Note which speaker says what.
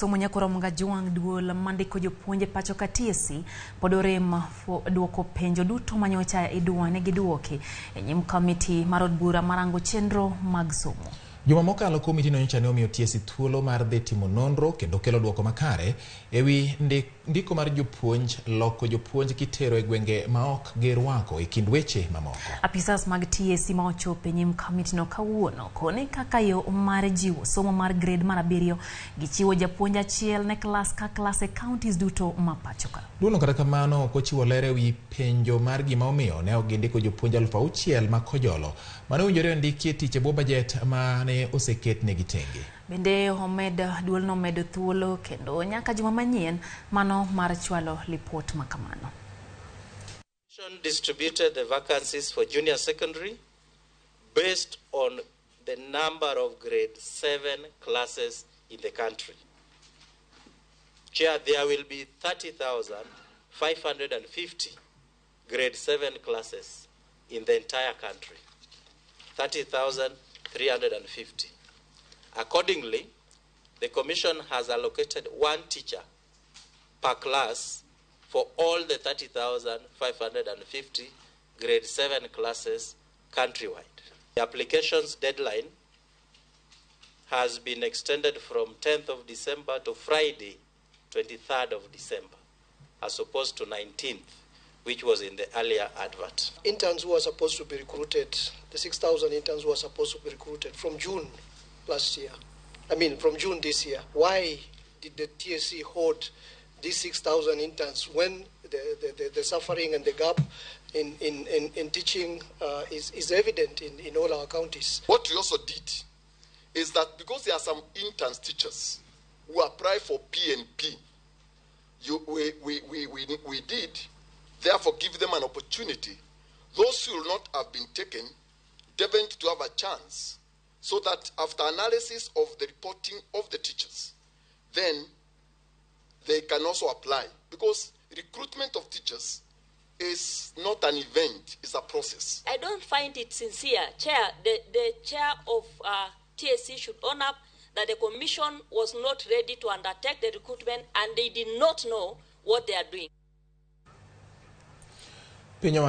Speaker 1: Somo Nyakoro Mgajwang' duol mandiko jopuonj e pacho ka TSC pod orem duoko penjo duto manyocha idwa giduoki e nyim komiti mar od bura marango chenro mag somo.
Speaker 2: Juma mokalo komiti no nyocha ne omiyo TSC thuolo mar dhi timo nonro kendo kelo duoko makare ewi ndiko mar jopuonj, loko jopuonj kitero e gwenge ma ok girwako e kind weche mamoko.
Speaker 1: Apisas mag TSC ma ochopo e nyim komiti no kawuono koni kaka yo mar jiwo somo mar grade mar 7 gichiwo japuonj achiel ne klas ka klas e counties duto ma pacho ka.
Speaker 2: Duolno kata kamano ok ochiwo ler ewi penjo mar gima omiyo ne ok gindiko jopuonj 6,000 ma Kojolo mane owinjore ondikie tich e bwo bajet mane oseketnegi tenge.
Speaker 1: Bende omed duolno omedo thuolo kendo nyaka juma manyien mano mar chwalo lipot makamano.
Speaker 3: Distributed the vacancies for junior secondary based on the number of grade 7 classes in the country. Chair, there will be 30,550 grade 7 classes in the entire country. 30,350. Accordingly, the Commission has allocated one teacher per class for all the 30,550 grade 7 classes countrywide. The applications deadline has been extended from 10th of December to Friday, 23rd of December, as opposed to 19th, which was in the earlier advert.
Speaker 4: Interns who are supposed to be recruited, the 6,000 interns who are supposed to be recruited from June last year, I mean from June this year, why did the TSC hold these 6,000 interns when the suffering and the gap in teaching is evident in all our counties?
Speaker 5: What we also did is that because there are some interns teachers who apply for PNP, we did therefore give them an opportunity. Those who will not have been taken, definitely to have a chance, so that after analysis of the reporting of the teachers, then they can also apply. Because recruitment of teachers is not an event, it's a process.
Speaker 6: I don't find it sincere. Chair, the chair of TSC should own up that the commission was not ready to undertake the recruitment and they did not know what they are doing.
Speaker 2: Piny owacho